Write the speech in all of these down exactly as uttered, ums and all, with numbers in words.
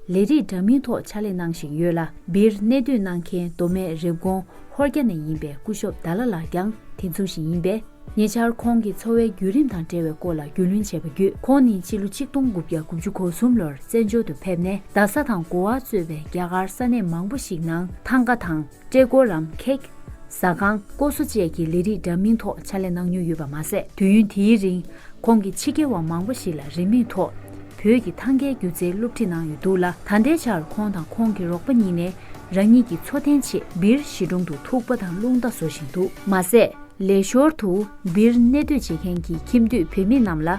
ལས་རིགས་འདྲ་མིན་ཐོག་ཕྱག་ལས་གནང་བཞིན་ཡོད་ལ། སྦིར་གནས་སྡོད་གནང་མཁན་མདོ་སྨད་རེབ་གོང་ཧོར་རྒྱ་ནས་ཡིན་པའི་སྐུ་ཞབས་ཌཱ་ལ་ལགས་ཀྱང་དེ་མཚུངས་ཤིག་ཡིན་པས། ཉེ་ཆར་ཁོང་གི་འཚོ་བའི་བརྒྱུད་རིམ་དང་འབྲེལ་བའི་སྐོར་ལ་རྒྱུས་ལོན་བྱས་པ་བརྒྱུད། ཁོང་ནི་སྤྱི་ལོ་ཆིག་སྟོང་དགུ་བརྒྱ་དགུ་བཅུ་གོ་གསུམ་ལོར་བཙན་བྱོལ་དུ་ཕེབས་ནས། རྡ་ས་དང་གོ་བ་གཙོས་པའི་རྒྱ་གར་ས་གནས་མང་པོ་ཞིག་ནང་ཐང་ག་དང་། ཀྲེ་ཀོ་རམ་ཁེག་ཟ་ཁང་། ལྐོག་ཟ་བཅས་ཀྱི་ལས་རིགས་འདྲ་མིན་ཐོག་ཕྱག་ལས་གནང་མྱོང་ཡོད་པ་མ་ཟད། དུས་ཡུན་དེའི་རིང་ཁོང་གིས་ཕྱི་རྒྱལ་བ་མང་པོ་ཞིག་ལ་རིན་མེད་ཐོག་བོད་ཀྱི་ཐང་གའི་སྒྱུ་རྩལ་སློབ་ཁྲིད་གནང་ཡོད་འདུག་ལ། ད་ལྟའི་ཆར་ཁོང་དང་ཁོང་གི་རོགས་པ་གཉིས་ནས་རང་ཉིད་ཀྱི་འཚོ་རྟེན་ཆེད་སྦིར་གཞིས་གྲོང་དུ་ཐུག་པ་དང་རླུང་རྟ་བཟོ་བཞིན་འདུག། མ་ཟད། ལས་ཞོར་དུ་སྦིར་གནས་སྡོད་བྱེད་མཁན་གྱི་ཁྱིམ་སྡོད་བུད་མེད་རྣམས་ལ་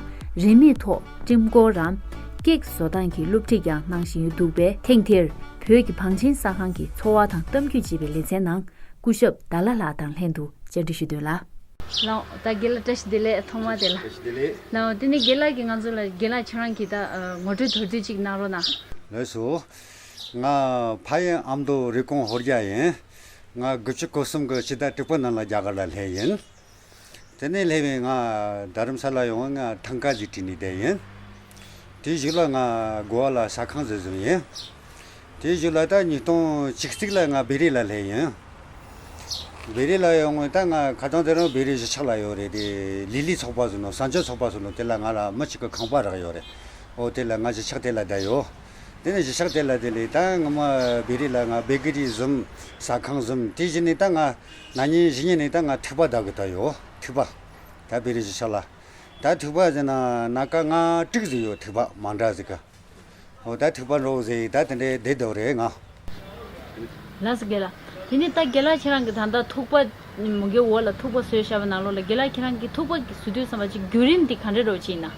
རིན་མེད་ཐོག་ཀྲིམ་ཀོ་རམ་ཀེག་བཟོ་སྟངས་ཀྱི་སློབ་ཁྲིད་ཀྱང་གནང་བཞིན་ཡོད་འདུག་པས། ཐེངས་འདིར་བོད་ཀྱི་བང་ཆེན་གསར་ཁང་གི་འཚོ་བ་དང་གཏམ་རྒྱུད་ཅེས་པའི་ལེ་ཚན་ནང་སྐུ་ཞབས་ཌཱ་ལ་ལགས་དང་ལྷན་དུ་བཅར་འདྲི་ཞུ་འདོད་ལ། ལགས། ད་རྒན་ལགས་བཀྲ་ཤིས་བདེ་ལེགས། ཐོག་མ་དེ་ལ། བཀྲ་ཤིས་བདེ་ལེགས། ལགས། དེ་ནས་རྒན་ལགས་ཀྱིས་ང་ཚོ་ལ། རྒན་ལགས་ཁྱེད་རང་གིས་ད་ཨ་ངོ་སྤྲོད་མདོར་བསྡུས་ཅིག་གནང་རོགས་གནང་། ལགས་སོ། ང་ཕ་ཡུལ་ཨ་མདོ་རེབ་གོང་ཧོར་རྒྱ་ཡིན། ང་དགུ་བཅུ་གོ་གསུམ་གི་ཕྱི་ཟླ་དྲུག་པའི་ནང་ལ་རྒྱ་གར་ལ་སླེབས་ཡིན། དེ་ནས་སླེབས་པའི་ང་རྡ་རམ་ས་ལ་ཡོང་བའི་ང་ཐང་ག་ཟིག་བྲིས་ནས་བསྡད་ཡིན། དེའི་གཞུག་ལ་ང་གོ་བ་ལ་ཟ་ཁང་ཟིག་བཟུང་ཡིན། དེའི་གཞུག་ལ་ད་ཉིས་སྟོང་བཅུ་གཅིག་ལ་ང་བེ་རི་ལ་སླེབས་ཡིན། བེ་རི་ལ་ཡོང་བའི་ད་ང་ཁ་སང་དེ་རིང་བེ་རི་གཞིས་ཆགས་ལ་ཡོད་རེད། དེ་ལི་ལི་ཚོགས་པ་ཟེར་ནོ། གསར་འགྱུར་ཚོགས་པ་ཟེར་ནོ། དེ་ལ་ང་ལ་མི་གཅིག་གི་ཁང་པ་རག་ཡོད་རེད། ཨོ་དེ་ལ་ང་གཞིས་ཆགས་དེ་ལ་བསྡད་ཡོད། དེ་ནས་གཞིས་ཆགས་དེ་ལ་དེ་ལས་ད་ངོ་མ་བེ་རི་ལ་ང་བེ་ཀི་རི་བཟུང་། ཟ་ཁང་བཟུང་། དེ་བཞིན་ནས་ད་ང་ན་ནིང་གཞེས་ནིང་ནས་ད་ང་ཐིགས་པ་བརྡར་གི་ད་ཡོད། ཐིགས་པ། ད་བེ་རི་གཞིས་ཆགས་ལ། ད་ཐིགས་པ་ཟེར་ན་སྣ་ཁ་ལྔ་དྲུག་ཟིག་ཡོད། ཐིགས་པ་མ་འདྲ་ཟིག་གི། ཨོ་ད་ཐིགས་པ་འདྲ་བོ་ཟིག་ད་དེ་འདྲའི་བསྡད་སྡོད་རེད་ང་། ལགས་སོ་རྒན་ལགས། དེ་ནས་ད་རྒན་ལགས་ཁྱེད་རང་གིས་ད་ལྟ་ཐིགས་པ་མུ་གེ་འོག་ལ་ཐིགས་པ་བཟོས་བཞག་པའི་ནང་ལོགས་ལ། རྒན་ལགས་ཁྱེད་རང་གིས་ཐིགས་པ་བཟོ་དུས་ཙམ་པ་ཅིག་བརྒྱུད་རིམ་དེ་ག་འདྲ་འདྲ་བོ་ཅིག་ཡིན་ན།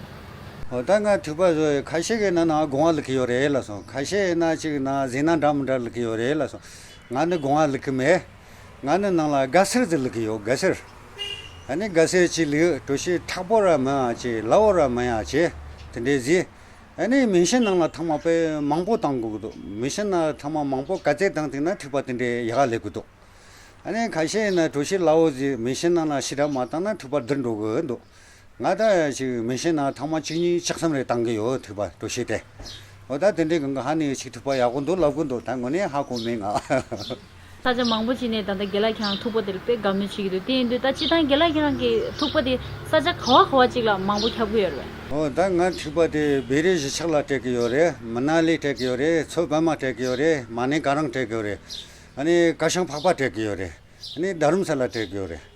ཨོ་ད་ང་ཐིགས་པ་བཟོ་ཡི་ཁ་ཤས་ཀྱི་ནང་ན་སྒོ་ང་བླུག་གི་ཡོད་རེད་ལགས་སོ། ཁ་ཤས་ཡིན་ན་ཅིག་ན་རྫས་སྣ་འདྲ་མི་འདྲ་བླུག་གི་ཡོད་རེད་ལགས་སོ། ང་ནི་སྒོ་ང་བླུག་གི་མེད། ང་ནི་ནང་ལ་སྒ་སེར་ཟིག་བླུག་གི་ཡོད། སྒ་སེར། ཨ་ནི་སྒ་སེར་ཅིག་བླུག། གྲོ་ཞིབ་མཁྲེགས་པོ་ར་མིན་ཡ་ཅིག། སླ་བོ་ར་མིན་ཡ་ཅིག། དེ་འདྲའི་ཟིག། ཨ་ནི་མེ་ཤིན་ནང་ལ་ཐེངས་མ་དཔེ་མང་པོ་བཏང་དགོས་ཀྱི་འདུག། མེ་ཤིན་ནང་ཐེངས་མ་མང་པོ་ག་ཚད་བཏང་ཐུབ་ན་ཐིགས་པ་དེ་འདྲའི་ཡག་ག་སླེབས་ཀྱི་འདུག། ཨ་ནི་ཁ་ཤས་ཡིན་ན་གྲོ་ཞིབ་སླ་བོ་ཟིག་མེ་ཤིན་ནང་ལ་ཞེ་དྲག་མ་བཏང་ན་ཐིགས་པ་འདར་འགྲོ་གི་འདུག། ང་ད་ཅིག་མེ་ཤིན་ནང་ཐེངས་མ་བཅུ་གཉིས་བཅུ་གསུམ་རེ་བཏང་གི་ཡོད། ཐིགས་པ་གྲོ་ཞིབ་དེ། འོ་ད་དེ་འདྲའི་སྒང་ག་ཧ་ནི་ཅིག་ཐིགས་པ་ཡག་པོ་འདུག་ལབ་གི་འདུག། ད་དངོས་གནས་ཧ་གོ་མེད་ང་། ས་ཆ་མང་པོ་ཅིག་ནས་ད་ལྟ་རྒན་ལགས་ཁྱེད་རང་ཐིགས་པ་དེ་ལ་དཔེ་དགའ་མོས་བྱེད་ཀྱི་འདུག། དེ་ཡིན་དུས་ད་སྤྱིར་བཏང་རྒན་ལགས་ཁྱེད་རང་གིས་ཐིགས་པ་དེ་ས་ཆ་ག་བ་ག་བ་ཅིག་ལ་མང་པོ་ཁྱབ་ཀྱི་ཡོད་རེད་པས། འོ་ད་ང་ཐིགས་པ་དེ་བེ་རི་གཞིས་ཆགས་ལ་སྤྲད་ཀྱི་ཡོད་རེད། མི་ན་ལི་སྤྲད་ཀྱི་ཡོད་རེད། མཚོ་པད་མ་སྤྲད་ཀྱི་ཡོད་རེད། མ་ནེ་ཀ་རང་སྤྲད་ཀྱི་ཡོད་རེད། ཨ་ནི་ཀ་ཤང་འཕགས་པ་སྤྲད་ཀྱི་ཡོད་རེད། ཨ་ནི་རྡ་རམ་ས་ལ་སྤྲད་ཀྱི་ཡོད་རེད།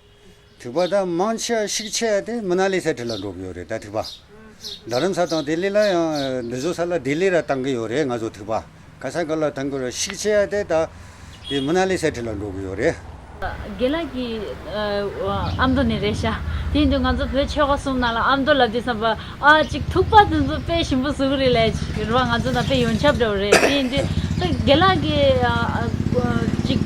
ཐིགས་པ་ད་མང་ཆེ་བ་ཤུགས་ཆེ་བ་དེ་མི་ན་ལི་ས་ཁྲིད་ལ་འགྲོ་གི་ཡོད་རེད། ད་ཐིགས་པ། རྡ་རམ་ས་དང་ལྡི་ལི་ལ་ཡང་འདི་བཟོ་ས་ལ་ལྡི་ལི་ར་བཏང་གི་ཡོད་རེད། ང་ཚོ་ཐིགས་པ་ག་ས་ག་ལ་བཏང་གི་ཡོད་རེད། ཤུགས་ཆེ་བ་དེ་ད་དེ་མི་ན་ལི་ས་ཁྲིད་ལ་འགྲོ་གི་ཡོད་རེད། རྒན་ལགས་ཀྱིས་ཨ་མདོ་ནས་རེད་ཤག། དེ་ཡིན་དུས་ང་ཚོ་བོད་ཆོལ་ཁ་གསུམ་ནང་ལ་ཨ་མདོ་ལབ་དུས་ཙམ་པ། ཨ་ཅིག་ཐིགས་པ་དེ་ཚོ་དཔེ་ཞིམ་པོ་བཟོ་གི་རེད་ལབ་ཅིག་རེད་པ། ང་ཚོ་དང་དཔེ་ཡོངས་ཁྱབ་འདྲ་བོ་རེད། དེ་ཡིན་དུས་ད་རྒན་ལགས་ཀྱིས་ཨ་ཨ་ཅིག་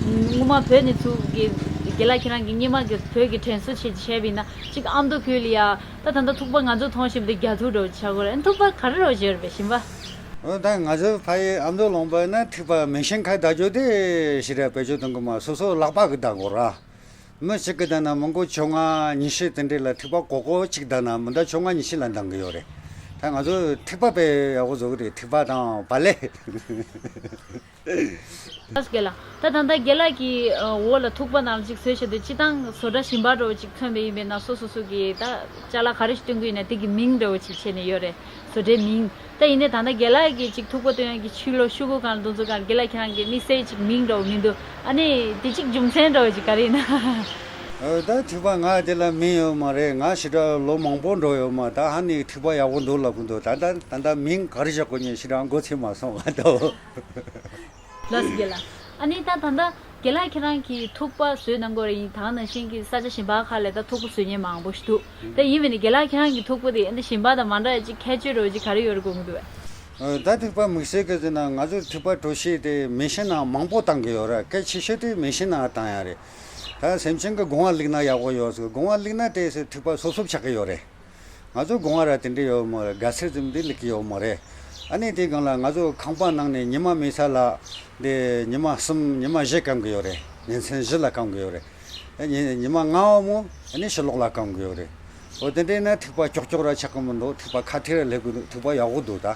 སྔོན་མ་བོད་ནས་ཚུར་གི་རྒན་ལགས་ཁྱེད་རང་གིས་སྔོན་མ་གི་བོད་ཀྱི་དྲན་གསོ་བྱས་བྱས་པ་ཡིན་ན། ཅིག་ཨ་མདོ་ཁུལ་ལ་ཡ་ད་ད་ལྟ་ཐིགས་པ་ང་ཚོ་མཐོང་བཞིན་པ་དེ་རྒྱ་ཐིགས་འདྲ་བོ་ཆགས་ཀྱི་རེད། ཐིགས་པ་ག་རེ་འདྲ་བོ་བྱས་རེད་པས་ཞིམ་པ། འོ་ད་ང་ཚོ་ཕ་ཡུལ་ཨ་མདོ་ལུང་པ་ན་ཐིགས་པ་མེ་ཤིན་ཁ་བརྡར་རྒྱུ་དེ་ཞེ་དྲག་བེད་སྤྱོད་གཏོང་གི་མ། སོ་སོ་ལག་པ་གིས་བརྡར་དགོས་ར། མི་གཅིག་གིས་བརྡར་ན་མི་མགོ་བཅོ་ལྔ་ཉི་ཤུ་དེ་འདྲས་ལ་ཐིགས་པ་གོ་གོ་གཅིག་བརྡར་ན་མི་ཟླ་བཅོ་ལྔ་ཉི་ཤུ་ལ་འདང་གི་ཡོད་རེད། ད་ང་ཚོ་ཐིགས་པ་དཔེ་ཡག་པོ་བཟོ་གི་རེད། ཐིགས་པ་དང་བག་ལེབ། ལགས་སོ་རྒན་ལགས། ད་ད་ལྟ་རྒན་ལགས་ཀྱི་ཨ་འོག་ལ་ཐིགས་པ་ནང་ཅིག་བཟོས་བཞག་དུས། སྤྱིར་བཏང་བཟོ་གྲྭ་གཞན་པ་འདྲ་བོ་ཅིག་མཚོན་པ་ཡིན་པས་ན། སོ་སོ་སོ་གི་ད་ཅ་ལག་ག་རེ་ཞིག་སྟོན་གྱི་ཡོད་ན་དེ་གི་མིང་འདྲ་བོ་ཅིག་བྱས་ནས་ཡོད་རེད། བཟོ་གྲྭའི་མིང་། ད་ཡིན་ནའི་ད་ལྟ་རྒན་ལགས་ཀྱིས་ཅིག་ཐིགས་པ་སྟོན་ཡག་གི་ཆུ་ལོག་ཤོག་གུ་སྒང་ལ་འདུག་ཚུལ་སྒང་རྒན་ལགས་ཁྱེད་རང་གི་དམིགས་བསལ་ཅིག་མིང་འདྲ་བོ་མི་འདུག། ཨ་ནི་དེ་ཅིག་རྒྱུ་མཚན་འདྲ་བོ་ཅིག་ག་རེ་ཡིན་ན། ཨ་ད་ཐིགས་པ་ང་དེ་ལ་མིང་ཡོད་མ་རེད། ང་ཞེ་དྲག་ལོ་མང་པོ་འགྲོ་ཡོད་མ། ད་ཧ་ནི་ཐིགས་པ་ཡག་པོ་འདུག་ལབ་གི་འདུག། ད་ད་ད་ལྟ་མིང་ག་རེ་བཞག་དགོས་ནི་ཞེ་དྲག་མགོ་ཚོས་མ་སོང་བ་དོ། ལགས་སོ་རྒན་ལགས། ཨ་ནི་ད་ད་ལྟ་རྒན་ལགས་ཁྱེད་རང་གིས་ཐིགས་པ་བཟོས་གནང་གི་ཡོད་རེད། ཡིན་ད་ག་ནང་བཞིན་གྱི་ས་ཆ་གཞན་པ་ཁག་ལ་ད་ཐིགས་པ་བཟོ་མཁན་མང་པོ་ཞིག་འདུག། ད་ཡིན་པས་ན་རྒན་ལགས་ཁྱེད་རང་གི་ཐིགས་པ་དེ་ཨ་ནི་གཞན་པ་དང་མ་འདྲ་ཡག་ཅིག་ཁྱད་ཆོས་འདྲ་བོ་ཅིག་ག་རེ་ཡོད་རེད་དགོངས་ཀྱི་འདུག་པས། ཨ་ད་ཐིགས་པ་དམིགས་བསལ་གྱི་ཟེར་ན། ང་ཚོ་ཐིགས་པ་གྲོ་ཞིབ་དེ་མེ་ཤིན་ནང་མང་པོ་བཏང་གི་ཡོད་རེད། གལ་ཆེ་ཤོས་དེ་མེ་ཤིན་ནང་བཏང་ཡག་རེད། ད་སེམས་ཅན་གྱི་སྒོ་ང་བླུགས་ན་ཡག་པོ་ཡོད་ཟེར། སྒོ་ང་བླུགས་ན་དེ་ཚོ་ཐིགས་པ་སོབ་སོབ་ཆགས་ཀྱི་ཡོད་རེད། ང་ཚོ་སྒོ་ང་ར་དེ་འདྲ་ཡོད་མ་རེད། སྒ་སེར་ཙམ་འདི་བླུགས་ཀྱི་ཡོད་མ་རེད། ཨ་ནི་དེ་སྒང་ལ་ང་ཚོ་ཁང་པ་ནང་ནས་ཉི་མ་མེད་ས་ལ་འདི་ཉི་མ་གསུམ་ཉི་མ་བཞི་སྐམ་གི་ཡོད་རེད། ཉིན་མཚན་བཞི་ལ་སྐམ་གི་ཡོད་རེད། ཨ་ཉི་ཉི་མ་ལྔ་བ་མོ་ཨ་ནི་ཕྱི་ལོགས་ལ་སྐམ་གི་ཡོད་རེད། འོ་དེ་འདྲ་ན་ཐིགས་པ་ཀྱོག་ཀྱོག་ར་ཆགས་གི་མི་འདུག། ཐིགས་པ་ཁ་ཐིག་ར་སླེབས་གི་འདུག། ཐིགས་པ་ཡག་པོ་འདུག་ད།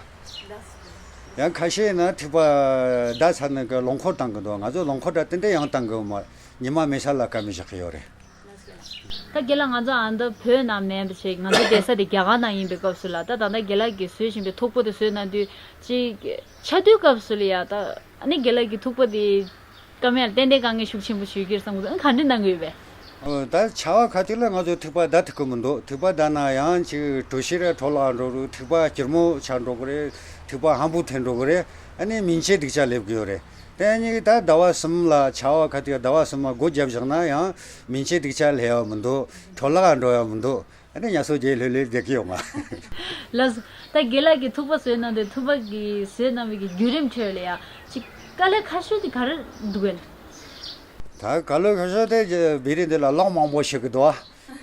ཡང་ཁ་ཤས་ན་ཐིགས་པ་བརྡབས་ཚར་ནས་གི་རླངས་འཁོར་བཏང་གི་འདུག་ང་ཚོ་རླངས་འཁོར་འདྲ་དེ་འདྲ་ཡང་བཏང་གི་ཡོད་མ་རེད། ཉི་མ་མེད་ས་ལ་ཀ་མེད་བཞག་གི་ཡོད་རེད། ད་རྒན་ལགས། ང་ཚོ་ཨ་འདི་བོད་ནང་མེད་པ་ཞིག་ང་ཚོ་བསྡད་ས་དེ་རྒྱ་གར་ནང་ཡིན་པའི་སྐབས་སུ་ལ། ད་ད་ལྟ་རྒན་ལགས་ཀྱིས་བཟོས་བཞིན་པའི་ཐིགས་པ་དེ་བཟོས་གནང་དུས་ཅིག་ཆག་དུས་སྐབས་སུ་ལ་ཡ། ད་ཨ་ནི་རྒན་ལགས་ཀྱི་ཐིགས་པ་དེ་ཀ་མེད་ལ་ཏན་ཏན་དཀའ་ངལ་ཤུགས་ཆེན་པོ་ཞིག་ཡོད་ཀྱི་རེད་བསམ་གི་འདུག་ཨ་ག་འདྲ་གནང་གི་ཡོད་པས། ཨོ། ད་ཆར་པ་ཁ་ཐུག་ལ་ང་ཚོ་ཐིགས་པ་བརྡབ་ཐུབ་ཀྱི་མི་འདུག་ཐིགས་པ་བརྡབས་ན་ཡང་ཅིག་གྲོ་ཞིབ་ར་འཕྲོ་བརླག་འགྲོ་རུ། ཐིགས་པ་སྐྱུར་མོ་ཆགས་འགྲོ་གི་རེད། ཐིགས་པ་ཧམ་པོ་ཐོན་འགྲོ་གི་རེད། ཨ་ནི་སྨིན་བྱེད་སྡུག་ཅག་སླེབས་ཀྱི་ཡོད་རེད། དེ་གཉིས་ཀྱི་ད་ཟླ་བ་གསུམ་ལ། ཆར་པ་ཁ་ཐུག་ཟླ་བ་གསུམ་ལ་སྒོ་བརྒྱབ་བཞག་ན་ཡང་སྨིན་བྱེད་སྡུག་ཅག་སླེབས་ཡ་མི་འདུག་འཕྲོ་བརླག་འགྲོ་ཡ་མི་འདུག་ཨ་ནི་ཉ་སོ་རྒྱལ་ལྷོད་ལྷོད་བསྡད་ཀྱི་ཡོད་མ། ལགས་སོ། ད་རྒན་ལགས་ཀྱིས་ཐིགས་པ་བཟོས་གནང་དུས། ཐིགས་པ་གི་བཟོས་གནང་བའི་གི་བརྒྱུད་རིམ་ཁྲོད་ལ་ཡ་ཅིག་དཀའ་ལས་ཁག་ཤོས་དེ་ག་རེ་འདུག་གས། ད་དཀའ་ལས་ཁག་ཤོས་དེ་བེ་རི་འདི་ལ་གློག་མང་པོ་ཞིག་གི་འདུག་ཨ།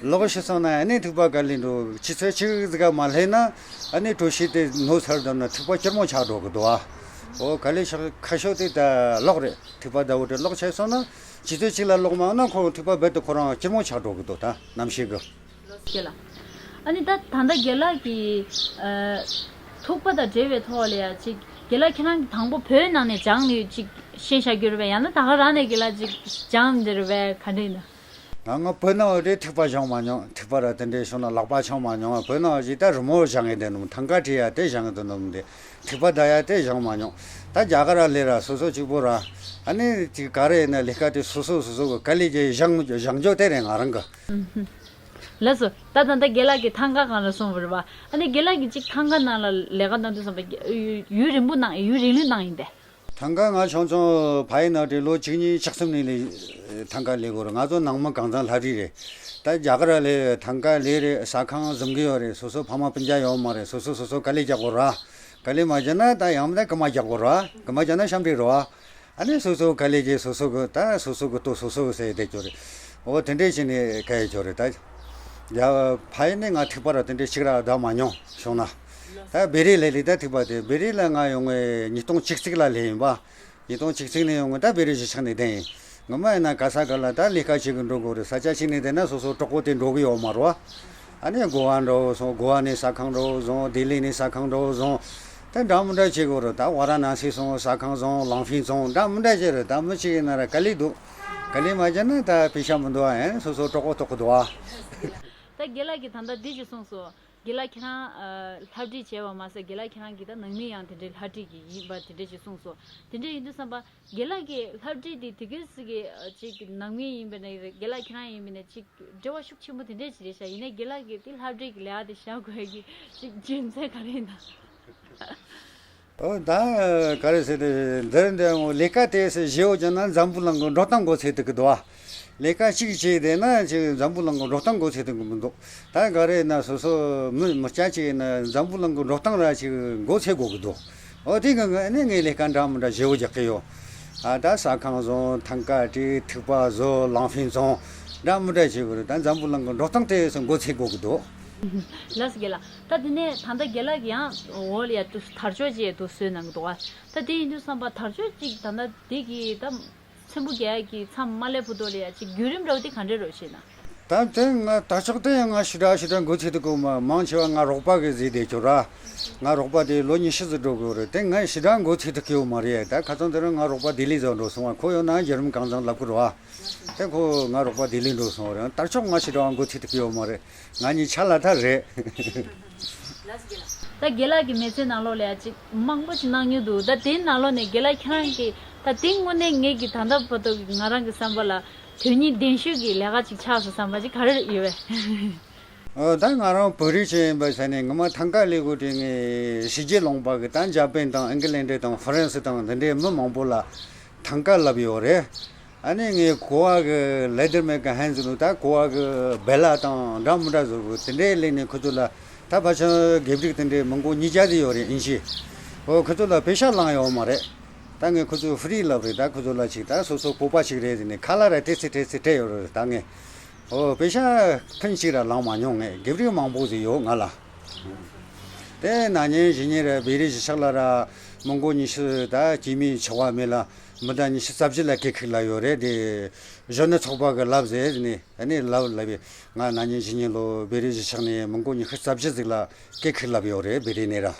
གློག་ཞིག་སོང་ན་ཨ་ནི་ཐིགས་པ་ག་ལེར་འགྲོ། ཆུ་ཚོད་གཅིག་ཙམ་མ་སླེབས་ན་ཨ་ནི་གྲོ་ཞིབ་དེ་ནོར་ཚར་འདུག་ན་ཐིགས་པ་སྐྱུར་མོ་ཆགས་འགྲོ་གི་འདུག་ཨ། འོ། དཀའ་ལས་ཁག་ཤོས་དེ་ད་གློག་རེད། ཐིགས་པ་ཟླ་བོ་དེ་གློག་ཆད་སོང་ན་ཆུ་ཚོད་གཅིག་ལ་གློག་མ་ཡོང་ན་ཁོ་ཐིགས་པ་རྦད་དེ་ཁོ་རང་སྐྱུར་མོ་ཆགས་འགྲོ་གི་འདུག་ད་གནམ་གཤིས་གི། ལགས་སོ་རྒན་ལགས། ཨ་ནི་ད་ད་ལྟ་རྒན་ལགས་ཀྱིས་ཨ་ཐིགས་པ་དང་འབྲེལ་བའི་ཐོག་ལ་ཡ་ཅིག་རྒན་ལགས་ཁྱེད་རང་གིས་དང་པོ་བོད་ནང་ནས་སྦྱངས་ནས་ཅིག་ཤེས་བྱ་གྱུར་པས། ཡང་ན་ད་ག་རང་ནས་རྒན་ལགས་ཅིག་སྦྱངས་འདིར་བས་ག་འདྲ་ཡིན་ན། ང་ང་བོད་ནང་བ་དེ་ཐིགས་པ་སྦྱངས་མ་མྱོང་། ཐིགས་པ་ར་དེ་འདྲའི་ཤོང་ན་ལག་པ་འཆང་མ་མྱོང་། བོད་ནང་བ་ཞིག་ད་རི་མོ་སྦྱང་གི་བསྡད་ནོ། ཐང་ཀ་བྲིས་ཡ་དེ་སྦྱང་གི་བསྡད་ནོ་མི་འདི། ཐིགས་པ་བརྡབ་ཡ་དེ་སྦྱངས་མ་མྱོང་། ད་རྒྱ་གར་ལ་སླེབས་ར་སོ་སོ་གཅིག་པོ་ར། ཨ་ནི་དེ་ག་རེ་ཡིན་ན་ལས་ཀ་དེ་སོ་སོ་སོ་སོ་གི་དཀའ་ལས་ཀྱིས་སྦྱངས་སྦྱངས་འཇོག་དེ་རེད་ང་རང་གི། ལགས་སོ། ད་ད་ལྟ་རྒན་ལགས་ཀྱིས་ཐང་ཀ་སྒང་ལ་སོང་བ་རེད་པ། ཨ་ནི་རྒན་ལགས་ཀྱིས་ཅིག་ཐང་ཀ་ནང་ལ་ལས་ཀ་གནང་དུས་ཙམ་པ་ཡུན་རིང་པོ་གནང་། ཡུན་རིང་ལོས་གནང་ཡིན་པས། ཐང་ཀ་ང་ཆུང་ཆུང་ཕ་ཡུལ་ནང་དེ་ལོ་བཅུ་གཉིས་བཅུ་གསུམ་ནས་ལས་ཐང་ཀ་ལས་དགོས་རེད། ང་ཚོ་ནང་མི་གང་ཚང་ལྷ་བྲིས་རེད། ད་རྒྱ་གར་ལ་ཐང་ཀ་ལས་རེད། ཟ་ཁང་བཟུང་གི་ཡོད་རེད། སོ་སོ་ཕ་མ་སྤུན་ཀྱག་ཡོད་མ་རེད། སོ་སོ་སོ་སོ་དཀའ་ལས་རྒྱག་དགོས་ར། དཀའ་ལས་མ་བརྒྱབ་ན་ད་ཡང་མིན་ད་རྐུ་མ་རྒྱག་དགོས་ར། རྐུ་མ་རྒྱག་ན་ཤམ་འབྲི་རོ་ཨ། ཨ་ནི་སོ་སོ་དཀའ་ལས་ཀྱིས་སོ་སོ་གི་ད་སོ་སོ་གི་ལྟོ་སོ་སོ་གི་ཟས་བསྡད་ཀྱོ་རེད། འོ་དེ་འདྲས་བྱས་ནས་ག་ཡེ་ཀྱོ་རེད་ད། ཡ། ཕ་ཡུལ་ནས་ང་ཐིགས་པ་ར་དེ་འདྲས་ཞིག་ར་བརྡབས་མ་མྱོང་བྱུང་ན། ད་བེ་རི་ལ་སླེབས། ད་ཐིགས་པ་དེ་བེ་རི་ལ་ང་ཡོང་ངས་ཉིས་སྟོང་བཅུ་གཅིག་ལ་སླེབས་ཡིན་པ། ཉིས་སྟོང་བཅུ་གཅིག་ནས་ཡོང་ངས་ད་བེ་རི་གཞིས་ཆགས་ནས་བསྡད་ཡིན། ངོ་མ་ཡིན་ན་ག་ས་ག་ལ་ད་ལས་ཀ་བྱེད་གི་འགྲོ་དགོས་རེད། ས་ཆ་གཅིག་ནས་བསྡད་ན་སོ་སོ་གྲོགས་པོ་དེ་འགྲོ་གི་ཡོད་མ་རེད་བ། ཨ་ནི་གོ་བ་འདྲ་བོ་སོང་། གོ་བ་ནས་ཟ་ཁང་འདྲ་བོ་བཟུང་། ལྡི་ལི་ནས་ཟ་ཁང་འདྲ་བོ་བཟུང་། དེ་འདྲ་མི་འདྲ་བྱེད་དགོས་རེད། ད་ཝ་ར་ཎ་སི་སོང་། ཟ་ཁང་བཟུང་། ལང་ཕིང་བཟུང་། འདྲ་མི་འདྲ་བྱེད་རེད། ད་མི་གཅིག་ཡིན་ན་ར་དཀའ་ལས་འདུག་དཀའ་ལས་མ་བརྒྱབ་ན་ད་པེ་ཤ་མི་འདུག་ཨ། ཡང་སོ་སོ་གྲོགས་པོ་ཐོག་གི་འདུག་ཨ། ད་རྒན་ལགས་ཀྱིས་ད་ལྟ་འདི་ཅིག་གསུངས་སོང་། རྒན་ལགས་ཁྱེད་རང་ཨ་ལྷ་བྲིས་བྱས་པ་མ་ཟད། རྒན་ལགས་ཁྱེད་རང་གིས་ད་ནང་མི་ཡང་དེ་འདྲའི་ལྷ་བྲིས་ཀྱི་ཡིན་པ་དེ་འདྲ་ཞིག་གསུངས་སོང་། དེ་འདྲ་ཡིན་དུས་ཙམ་པ་རྒན་ལགས་ཀྱི་ལྷ་བྲིས་དེ་དེ་ག་ཙམ་གྱི་ཨ་ཅིག་ནང་མི་ཡིན་པ་ནས་རེད། རྒན་ལགས་ཁྱེད་རང་ཡིན་པ་ནས་ཅིག་འབྲེལ་བ་ཤུགས་ཆེན་པོ་དེ་འདྲས་ཅིག་རེད་ཤག་ཡིན་ནའི་རྒན་ལགས་ཀྱིས་དེ་ལྷ་བྲིས་ཀྱི་ལས་ཀ་དེ་བཞག་དགོས་ཀྱི་ཅིག་རྒྱུ་མཚན་ག་རེ་ཡིན་ན། ཨོ། ད་ག་རེ་ཟེར་དེ་འདིར་འདི་ངོ་ལས་ཀ་དེ་ཟེར་ཞེ་བོ་ཅན་ན་འཛམ་བུ་གླིང་གི་འགྲོ་སྟངས་མགོ་ཚོད་ཐུབ་ཀྱི་འདུག་ཨ། ལས་ཀ་གཅིག་བྱས་བསྡད་ན་ཅིག་འཛམ་བུ་གླིང་གི་འགྲོ་སྟངས་མགོ་ཚོད་ཐུབ་ཀྱི་མི་འདུག་ད་ག་རེ་ན་སོ་སོ་མི་མི་སྐྱ་ཅིག་ཡིན་ན་འཛམ་བུ་གླིང་གི་འགྲོ་སྟངས་ར་ཅིག་མགོ་ཚོད་དགོས་ཀྱི་འདུག་འོ་དེ་གི་ངས་ནི་ངས་ལས་ཀ་འདྲ་མི་འདྲ་ཞེ་བོ་རྒྱག་གི་ཡོད། ཨ། ད་ཟ་ཁང་བཟུང་། ཐང་ཀ་བྲིས། ཐིགས་པ་བཟོ། ལང་ཕིང་བཙོང་། འདྲ་མི་འདྲ་བྱེད་དགོས་རེད། ད་འཛམ་བུ་གླིང་གི་འགྲོ་སྟངས་དེ་སོ་མགོ་ཚོད་དགོས་ཀྱི་འདུག་ལགས་སོ་རྒན་ལགས། ད་དེ་ནས་ད་ལྟ་རྒན་ལགས་ཀྱིས་ཡང་འོག་ལ་ཡ་དུ་དར་ལྕོག་ཅིག་དུ་བཟོས་གནང་གི་འདུག་ག་ད་དེ་ཡིན་དུས་ཙམ་པ་དར་ལྕོག་ཅིག་ད་ལྟ་འདི་གི་ད་ཚེམ་བུ་རྒྱག་ཡ་གི་མཚམས་མ་སླེབས་བར་དུ་ལ་ཡ་ཅིག་བརྒྱུད་རིམ་འདྲ་བོ་དེ་ག་འདྲ་རེད་ཞེ་ན། ད་དེ་ང་དར་ལྕོག་དེ་ཡང་ང་ཞེ་དྲག་ཞེ་དྲག་མགོ་ཚོད་ཐུབ་ཀྱི་ཡོད་མ། མང་ཆེ་བ་ང་རོགས་པ་གིས་བཟོས་བསྡད་ཀྱོ་ར། ང་རོགས་པ་དེ་ལོ་ཉི་ཤུ་ཙམ་འགྲོ་གི་ཡོད་རེད། དེ་ང་ཞེ་དྲག་མགོ་ཚོད་ཐུབ་ཀྱི་ཡོད་མ་རེད། ད་ཁ་སང་དེ་རིང་ང་རོགས་པ་ལྡི་ལི་ཚོ་འགྲོ་སོང་བ། ཁོ་ཡོད་ན་བརྒྱུད་རིམ་གང་ཚང་ལབ་གི་རེད་བ། དེ་ཁོ་ང་རོགས་པ་ལྡི་ལི་འགྲོ་སོང་བ་རེད། དར་ལྕོག་ང་ཞེ་དྲག་མགོ་ཚོད་ཐུབ་ཀྱི་ཡོད་མ་རེད། ང་གཉིས་ཆ་ལ་ཐག་རེད། ད་རྒན་ལགས་ཀྱི་མི་ཚེ་ནང་ལོགས་ལ་ཡ་ཅིག་མང་པོ་ཅིག་གནང་མྱོང་འདུག་ད་དེའི་ནང་ལོགས་ནས་རྒན་ལགས་ཁྱེད་རང་གིས་ད་དེ་དངོས་གནས་ངེད་ཀྱི་ད་ལྟ་བར་དུ་གི་ང་རང་གི་བསམ་པ་ལ་དོན་སྙིང་ལྡན་ཤོས་ཀྱི་ལས་ཀ་ཅིག་ཆགས་སོང་བསམ་པ་ཅིག་ག་རེ་ཡོད་པས། ཨོ། ད་ང་རང་བོད་རིགས་ཅིག་ཡིན་པའི་ཆ་ནས་ངོ་མ་ཐང་ཀ་ལས་དགོས་དུས་ངས་ཕྱི་རྒྱལ་ལུང་པ་གི་ད་འཇར་པན་དང་ཨིང་ལན་ཌི་དང་ཧྥ་རན་སི་དང་འདི་འདྲའི་མི་མང་པོ་ལ་ཐང་ཀ་བསླབས་ཡོད་རེད། ཨ་ནི་ངས་ཀོ་བ་གི་ལེ་དར་མེ་གི་ཧན་ཟེར་ནོ། ད་ཀོ་བ་གི་བེ་ལ་དང་འདྲ་མི་འདྲ་བཟོ་གི་དེ་འདྲའི་ལས་ནས་ཁོ་ཚོ་ལ་ད་ཕལ་ཆེར་དགེ་ཕྲུག་དེ་འདྲའི་མི་མགོ་ཉིས་བརྒྱ་ཙམ་ཡོད་རེད། ཨིན་ཇི། ཨོ། ཁོ་ཚོ་ལ་པེ་ཤ་བླངས་ཡོད་མ་རེད། ད་ངས་ཁོ་ཚོ་ཧྥི་རི་བསླབས་རེད། ད་ཁོ་ཚོ་ལ་ཅིག་ད་སོ་སོ་བོད་པ་ཞིག་རེད་ཟེར་ནས་ཁ་ལག་ར་ཏོག་ཙམ་ཏོག་ཙམ་སྤྲད་ཡོད་རེད། ད་ངས། ཨོ། པེ་ཤ་ཕུན་གཅིག་ར་བླངས་མ་མྱོང་། ངས་དགེ་ཕྲུག་མང་པོ་ཟིག་ཡོད་ང་ལ། དེ་ན་ནིང་གཞེས་ནིང་ར་བེ་རི་གཞིས་ཆགས་ལ་ར་མི་མགོ་ཉི་ཤུ། ད་སྐྱེས་མའི་ཆེ་བ་མེད་ལ་མི་ཟླ་ཉི་ཤུ་རྩ་བཞི་ལ་སྐད་ཁུག་ལ་ཡོད་རེད། དེ་གཞོན་ནུ་ཚོགས་པ་གི་ལབ་ཟེར་ནས་ཨ་ནི་ལབ་ལབ་པས། ང་ན་ནིང་གཞེས་ནིང་ལོ་བེ་རི་གཞིས་ཆགས་ནས་མི་མགོ་ཉི་ཤུ་རྩ་བཞི་ཟིག་ལ་སྐད་ཁུག་ལབ་ཡོད་རེད། བེ་རི་ནས་ར།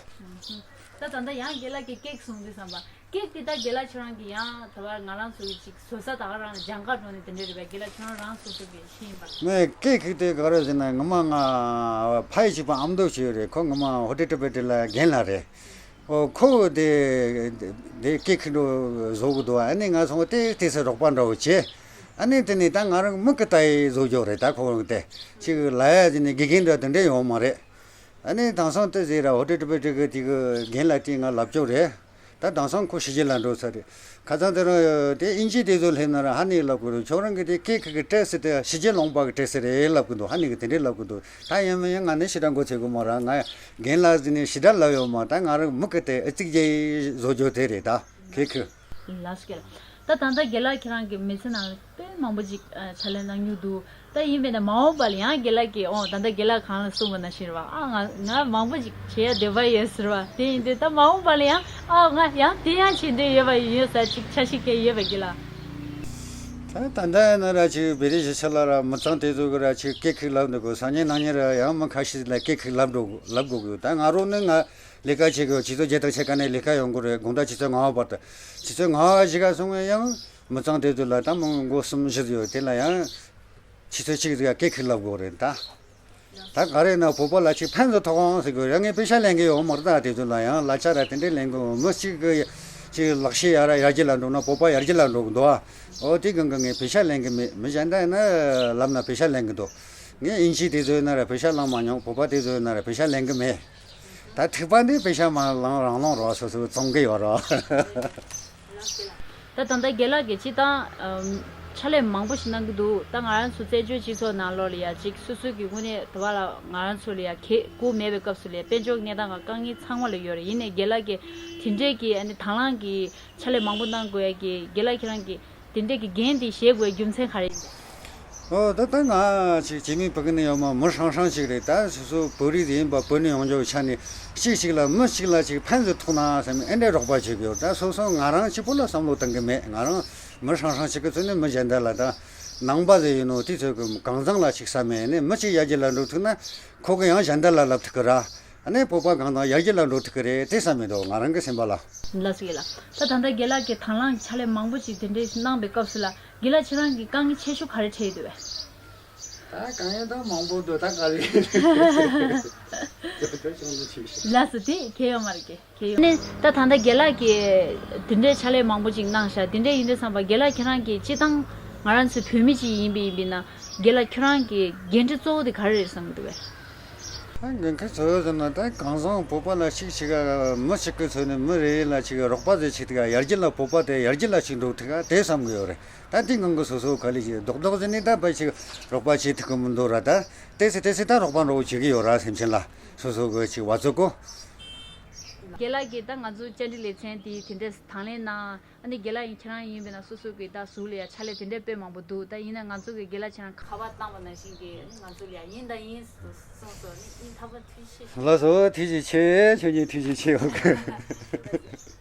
ད་ད་ལྟ་ཡང་རྒན་ལགས་ཀྱིས་ཀེག་གསུངས་དུས་ཙམ་པ། ཀེག་དེ་ད་རྒན་ལགས་ཁྱོད་རང་གིས་ཡང་ད་བར་ང་རང་ཚོ་གི་ཅིག་བཟོ་ས་ད་ག་རང་ལ་སྦྱང་ག་འགྲོ་ནས་དེ་འདྲས་རེད་པས། རྒན་ལགས་ཁྱོད་རང་རང་སོ་སོ་གི་ཤེས་ཡིན་པ། ངས་ཀེག་ཤིག་དེ་ག་རེ་ཟེར་ན། ངོ་མ་ང་ཕ་ཡི་གཅིག་པ་ཨ་མདོ་ཞིག་ཡོད་རེད། ཁོ་ངོ་མ་ཧོ་ཊེལ་ཊི་བེ་ཊི་ལ་རྒན་ལགས་རེད། ཨོ་ཁོ་དེ་དེ་ཀེག་ཤིག་འགྲོ་བཟོ་གི་འདུག་ཨ་ནི་ང་སོང་དེ་དེ་སེ་རོགས་པ་འདྲ་བོ་བྱས། ཨ་ནི་དེ་ནི་ད་ང་རང་མིག་གི་ལྟ་ཡི་བཟོ་རྒྱུ་རེད། ད་ཁོ་རང་དེ་ཅིག་ལ་ཡ་ཟེར་ནས་དགེ་རྒན་འདྲ་དེ་འདྲས་ཡོང་མ་རེད། ཨ་ནི་དེང་སང་དེ་ཟེར་ར་ཧོ་ཊེལ་ཊི་བེ་ཊི་གི་དེ་གི་རྒན་ལགས་དེ་ང་ལབ་ཆོག་རེད། ད་དེང་སང་ཁོ་ཕྱི་རྒྱལ་ལ་འགྲོ་ས་རེད། ཁ་སང་དེ་རིང་དེ་དབྱིན་ཇི་དེ་ཚོ་སླེབས་ན་ར་ཧ་ནི་ལབ་གི་རེད། ཁྱོད་རང་གི་དེ་ཀེག་གི་ཊེ་སི་དེ་ཕྱི་རྒྱལ་ལུང་པ་གི་ཊེ་སི་རེད་ལབ་གི་འདུག་ཧ་ནི་གི་དེ་འདྲས་ལབ་གི་འདུག་ད་ཡིན་མིན་ཡིན་ང་ནི་ཞེ་དྲག་མགོ་ཚོས་གི་མ་རེད། ང་རྒན་ལགས་ཟེར་ནས་ཞེ་དྲག་ལབ་ཡོད་མ། ད་ང་རང་མིག་གི་དེ་ཨ་ཙིག་རྗེས་བཟོ་རྒྱུ་དེ་རེད། ད་ཀེག་ཤིག་ལགས་སོ། ད་ད་ལྟ་རྒན་ལགས་ཁྱེད་རང་གི་མི་ཚེ་ནང་ལ་དཔེ་མང་པོ་ཅིག་ཨ་ཕྱག་ལས་གནང་མྱོང་འདུག་ད་ཡིན་པས་ན་མ་འོངས་པ་ལ་ཡང་རྒན་ལགས་ཀྱིས་ཨོ་ད་ལྟ་རྒན་ལགས་གང་ལ་གསུངས་པ་ནང་བཞིན་རེད་བ། ཨ་ང་ང་མང་པོ་ཅིག་བྱེད་ཡ་འདོད་པ་ཡོད་ཟེར་བ། དེ་ཡིན་དུས་ད་མ་འོངས་པ་ལ་ཡང་ཨ་ང་ཡང་དེ་ཡང་བྱེད་འདོད་ཡོད་པ་ཡོད་ས་ཅིག་འཆར་གཞི་གང་ཡོད་པ་རྒན་ལགས། ད་ད་ལྟ་ཡིན་ན་ར་ཅིག་བེ་རི་ཞིག་ཆ་ལ་ར་མི་ཚང་དེ་ཚོ་གི་ར་ཅིག་ཀེག་ཤིག་ལབ་འདུག་གི། སང་ཉིན་གནངས་ཉིན་ར་ཡང་མི་ཁ་ཤས་ལ་ཀེག་ཤིག་ལབ་འགྲོ་ལབ་དགོས་གི་ཡོད། ད་ང་རང་ནི་ང་ལས་ཀ་བྱེད་དགོས། ཆུ་ཚོད་བརྒྱད་དང་ཕྱེད་ཀ་ནས་ལས་ཀ་ཡོང་དགོས་རེད། དགོང་དག་ཆུ་ཚོད་ལྔ་པ་བར་དུ། ཆུ་ཚོད་ལྔ་པ་གཞིས་ཀ་སོང་བས་ཡང་མི་ཚང་དེ་ཚོ་ལ་ད་མི་མགོ་གསུམ་བཞི་ཡོད། དེ་ལ་ཡང་ཆུ་ཚོད་གཅིག་ཟིག་ཀེག་ཤིག་ལབ་དགོས་རེད་ད། ད་ག་རེ་ན་བོད་པ་ལ་ཅིག་ཕན་ཚུན་ཐོགས་ཁང་ཟེར་དགོས་རེད། ངས་པེ་ཤག་ལེན་གི་ཡོད་མ་རེད། ད་དེ་ཚོ་ལ་ཡང་གླ་ཆ་ར་དེ་འདྲས་ལེན་གི་ཡོད། མི་གཅིག་གི་ཅིག་ལག་ཤེས་ཡར་ཡར་རྒྱས་ལ་འགྲོ་ན་བོད་པ་ཡར་རྒྱས་ལ་འགྲོ་གི་འདུག་ཨ། ཨོ་དེ་གང་གི་ངས་པེ་ཤག་ལེན་གི་མེད། མི་གཞན་དག་ཡིན་ན་ལབ་ན་པེ་ཤག་ལེན་གི་འདུག་ངས་དབྱིན་ཇི་དེ་ཚོ་ཡིན་ན་ར་པེ་ཤག་བླངས་མ་མྱོང་། བོད་པ་དེ་ཚོ་ཡིན་ན་ར་པེ་ཤག་ལེན་གི་མེད། ད་ཐིགས་པ་འདི་པེ་ཤག་མ་བླངས་རང་བླངས་རོགས། སོ་སོ་བཙོང་གི་ཡོད་རོགས། ད་ད་ལྟ་རྒན་ལགས་ཀྱིས་སྤྱིར་བཏང་ཨམ་ཕྱག་ལས་མང་པོ་ཞིག་གནང་གི་འདུག་ད་ང་རང་ཚོ་བཙན་བྱོལ་སྤྱི་ཚོགས་ནང་ལོགས་ལ་ཡ་ཅིག་སོ་སོ་གི་དངོས་གནས་དུ་བ་ལ་ང་རང་ཚོ་ལ་ཡ་གལ་དགོས་མེད་པའི་སྐབས་སུ་ལ་ཡ་དཔལ་འབྱོར་གནས་སྟངས་ཀྱི་དཀའ་ངལ་ཚང་མ་ལ་ཡོད་རེད། ཡིན་ནའི་རྒན་ལགས་ཀྱིས་དེ་འདྲས་ཀྱི་ཨ་ནི་དང་བླངས་ཀྱི་ཕྱག་ལས་མང་པོ་གནང་དགོས་ཡ་གི་རྒན་ལགས་ཁྱེད་རང་གི་དེ་འདྲས་ཀྱི་འགན་དེ་བཞེས་དགོས་རྒྱུ་མཚན་ག་རེ་ཡིན། ཨོ་ད་ལྟ་ང་ཅིག་སྐྱེས་མའི་བུ་གི་ནི་ཡོད་མ་མི་ཧྲང་ཧྲང་ཞིག་རེད། ད་སོ་སོ་བོད་རིགས་ཡིན་པ་བོད་ནས་ཡོང་རྒྱུ་ཆ་ནས་གཅིག་གཅིག་ལ་མི་གཅིག་ལ་ཅིག་ཕན་ཚུན་ཐོགས་ན་བསམ་ཨེ་འདྲས་རོགས་པ་བྱེད་དགོས། ད་སོ་སོ་ང་རང་གཅིག་པུ་ལ་བསམ་བློ་གཏོང་གི་མེད། ང་རང་མི་ཧྲང་ཧྲང་ཞིག་གི་ཚོད་ནས་མི་གཞན་དག་ལ། ད་ནང་པ་ཟེར་ཡིན་ནོ་དེ་ཚོ་གི་གང་ཚང་ལ་ཅིག་བསམ་མེད་ནས་མི་གཅིག་ཡར་རྒྱས་ལ་འགྲོ་ཐུབ་ན་ཁོ་གི་ཡང་གཞན་དག་ལ་ལབ་ཐུབ་གི་ར། ཨ་ནི་བོད་པ་གང་དང་ཡར་རྒྱས་ལ་འགྲོ་ཐུབ་ཀྱི་རེད་དེ་བསམ་མི་འདུག་ང་རང་གི་སེམས་པ་ལ། ལགས་སོ་རྒན་ལགས། ད་ད་ལྟ་རྒན་ལགས་ཀྱིས་དང་བླངས་ཕྱག་ལས་མང་པོ་ཞིག་དེ་འདྲས་གནང་པའི་སྐབས་སུ་ལ་རྒན་ལགས་ཁྱེད་རང་གི་དཀའ་ངལ་ཆེ་ཤོས་ག་རེ་འཕྲད་ཡོད་པས། ད་དཀའ་ངལ་ད་མང་པོ་འདུག་ད་ག་རེ། ལགས་སོ་དེ་གལ་ཡོད་མ་རེད། གལ་གལ་ཡོད། ནས་ད་ད་ལྟ་རྒན་ལགས་ཀྱིས་དེ་འདྲའི་ཕྱག་ལས་མང་པོ་ཅིག་གནང་ཤག་དེ་འདྲ་ཡིན་དུས་ཙམ་པ་རྒན་ལགས་ཁྱེད་རང་གིས་སྤྱིར་བཏང་ང་རང་ཚོ་བོད་མི་ཅིག་ཡིན་པ་ཡིན་པ་ཡིན་ན་རྒན་ལགས་ཁྱེད་རང་གི་འགན་འཁྲི་གཙོ་བོ་དེ་ག་རེ་རེད་བསམ་གྱི་འདུག་གས། ད་འགན་འཁྲི་གཙོ་བོ་ཟེར་ན་ད་གང་བཟང་བོད་པ་ལ་གཅིག་གཅིག་ག་མི་གཅིག་གི་ཚོད་ནས་མི་རེ་རེ་ལ་གཅིག་རོགས་པ་ཟེར་ཅིག་དེ་ག་ཡར་རྒྱས་ལ་བོད་པ་དེ་ཡར་རྒྱས་ལ་གཅིག་འགྲོ་དེ་ག་དེ་བསམ་གི་ཡོད་རེད། ད་དེ་གང་གི་སོ་སོ་ག་ལེ་ཞིག་རྡོག་རྡོག་ཟེར་ནས་ད་ཕལ་ཆེར་རོགས་པ་བྱེད་ཐུབ་གི་མི་འདུག་ར། ད་ཏེ་སི་ཏེ་སི་ད་རོགས་པ་འགྲོ་བྱེད་གི་ཡོད་ར། སེམས་ཅན་ལ་སོ་སོ་གི་ཅིག་བ་ཚོ་གོ། རྒན་ལགས་ཀྱིས་ད་ང་ཚོ་བཅར་འདྲི་ལེ་ཚན་དེ་དེ་འདྲས་དང་ལེན་གནང་། ཨ་ནི་རྒན་ལགས་ཡིན་ཁྱེད་རང་ཡིན་པས་ན་སོ་སོ་གི་ད་གཟུགས་ལ་ཡ་ཕྱག་ལས་དེ་འདྲས་དཔེ་མང་པོ་འདུག་ད་ཡིན་ན་ང་ཚོ་གི་རྒན་ལགས་ཁྱེད་རང་ཁ་པར་བཏང་བ་ནང་བཞིན་གྱི་ཨ་ནི་ང་ཚོ་ལ་ཡ་ཡིན་དང་ཡིན་གསུངས་སོ། ཨ་ནི་སྙིང་ཐག་པ་ཐུགས་རྗེ་ཆེ། ལགས་སོ་ཐུགས་རྗེ་ཆེ། ཁྱོད་གཉིས་ཐུགས་རྗེ་ཆེ་ཡོད་གི།